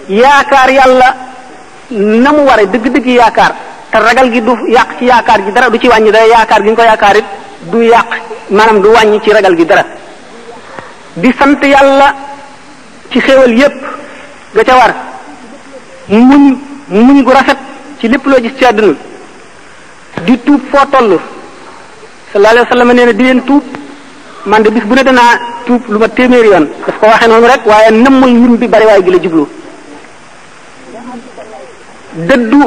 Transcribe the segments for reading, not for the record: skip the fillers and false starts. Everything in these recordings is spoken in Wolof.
yaakaar yàlla na mu ware dëgg-dëgg yaakaar te ragal gi du yàq ci yaakaar ji dara, du ci wàññi dara, yaakaar gi nga ko yaakaar it du yàq maanaam du wàññi ci ragal gi dara. di sant yàlla ci xéewal yépp ga ca war, muñ gu rafet ci lépp loo gis ci àdduna, di tuub foo toll. sallallahu alayhi wa sallam nee na di leen tuub, man de bis bu ne danaa tuub lu ma téeméeri yoon. daf ko waxee noonu rek waaye nëmmul lim bi bari waay gi la jublu. dëddu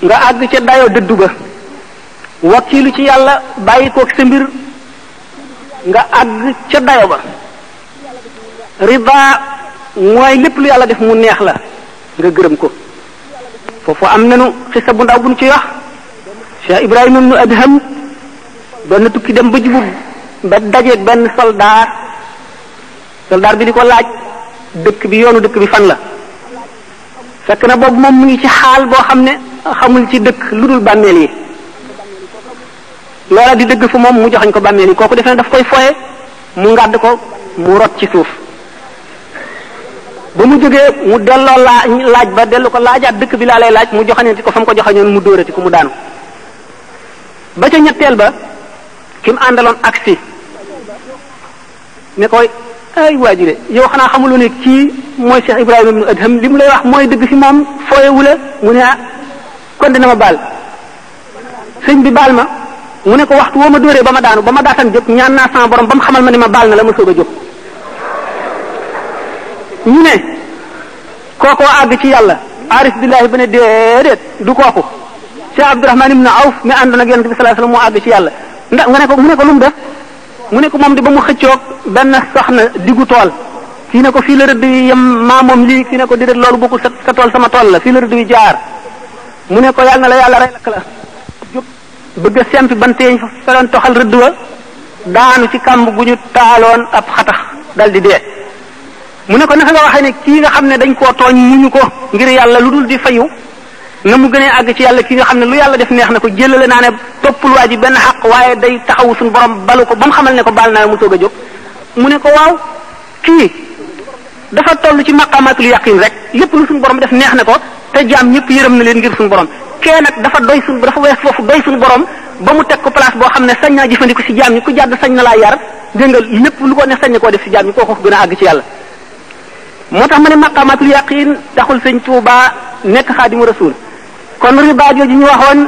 nga àgg ca dayoo dëddu ga, wakkiilu ci yàlla bàyyi koog sa mbir nga àgg ca dayo ba. rida mooy lépp lu yàlla def mu neex la nga gërëm ko. foofu am nañu xisa bu ndaw bu ñu ci wax. Cheikh Ibrahima ibnu Adham doon na tukki dem ba jubub ba dajeeg benn soldaar bi di ko laaj dëkk bi yoonu dëkk bi fan la. fekk na boobu moom mu ngi ci xaal boo xam ne xamul ci dëkk lu dul bàmmeel yi. loola di dëgg fu moom mu joxañ ko bàmmeel yi, kooku defe ne daf koy foye, mu ngàdd ko mu rot ci suuf. ba mu jógee mu delloo laaj ba dellu ko laajaat dëkk bi laa lay laaj, mu joxañati ko fa mu ko joxañoon, mu dóorati ko mu daanu. ba ca ñetteel ba ki mu àndaloon aksi ne koy ay waajure yow xanaa xamuloo ne kii mooy Cheikh Ibrahima ibnu Adham, li mu lay wax mooy dëgg fi moom, fooyewula. mu ne ah kon dina ma baal, sëñ bi baal ma. mu ne ko waxtu woo ma dóoree ba ma daanu, ba ma daataan jóg ñaan naa sama borom ba mu xamal ma ne ma baal na la ma soog a jóg. ñu ne kookoo àgg ci yàlla, arif billahi ba ne déedéet du kooku. Cheikh Abdourahman ibn Awf mi àndoon ak yonent bi sallallahu alayhi wasallam moo àgg ci yàlla. ndax nga ne ko mu ne ko lu mu def, mu ne ko moom di ba mu xëccoog benn soxna diggu tool, fii ne ko fii la rëdd wi yem maa moom lii, fii ne ko déedéet loolu bokkul sa tool sama tool la, fii la rëdd wi jaar. mu ne ko yàlla na la yàlla rey lakk la. jóg bëgg a sempi banteeñ fa feloon toxal rëdd wa, daanu ci kàmb gu ñu taaloon ab xatax dal di dee. mu ne ko naka nga waxee ne kii nga xam ne dañ koo tooñ muñu ko ngir yàlla lu dul di fayu, na mu gënee àgg ci yàlla kii nga xam ne lu yàlla def neex na ko, jëlale naa ne toppul waa ji benn xaq waaye day taxawu suñu borom balu ko ba mu xamal ne ko baal naa mu soog a jóg. mu ne ko waaw kii dafa toll ci maqamatul yaqin rek, lépp lu suñu borom def neex na ko te jaam ñëpp yërëm na leen ngir suñu borom. kee nag dafa wees foofu doy suñu borom ba mu teg ko place boo xam ne sañ naa jëfandiku ci jaam ñi, ku jàdd sañ na laa yar, dégg nga lépp lu ko ne sañ na koo def ci jaam ñi, kooku gën a àgg ci yàlla. moo tax ma ne maqamatul yaqin taxul sëñ Tuubaa nekk xaadimu rasul. kon riba jooju ñu waxoon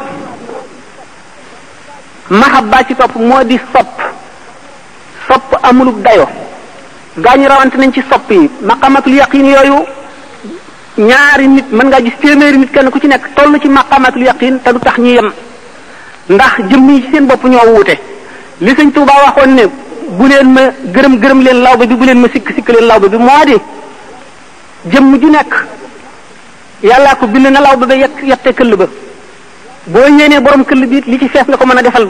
mahabba ci topp moo di sopp amulub dayo, gaañu rawante nañ ci sopp yi. maqamatul yaqin yooyu ñaari nit mën ngaa gis téeméeri nit kenn ku ci nekk toll ci maqamatul yaqin te du tax ñu yem, ndax jëmm yi ci seen bopp ñoo wuute. li sëñ Tuubaa waxoon ne bu leen ma gërëm leen lawbe bi, bu leen ma sikk leen lawbe bi, moo di jëmm ju nekk yàllaa ko bind na lawbe ba yette këll ba, boo yéenee borom këll bi li ci fees nga ko mën a defal,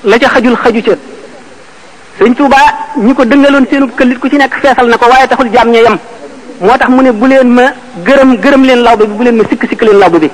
la ca xaju ca. sëñ Tuubaa ñi ko dëngaloon seenu këllit ku ci nekk feesal na ko, waaye taxul jaam ña yem. moo tax mu ne bu leen ma gërëm leen lawbe bi, bu leen ma sikk leen lawbe bi.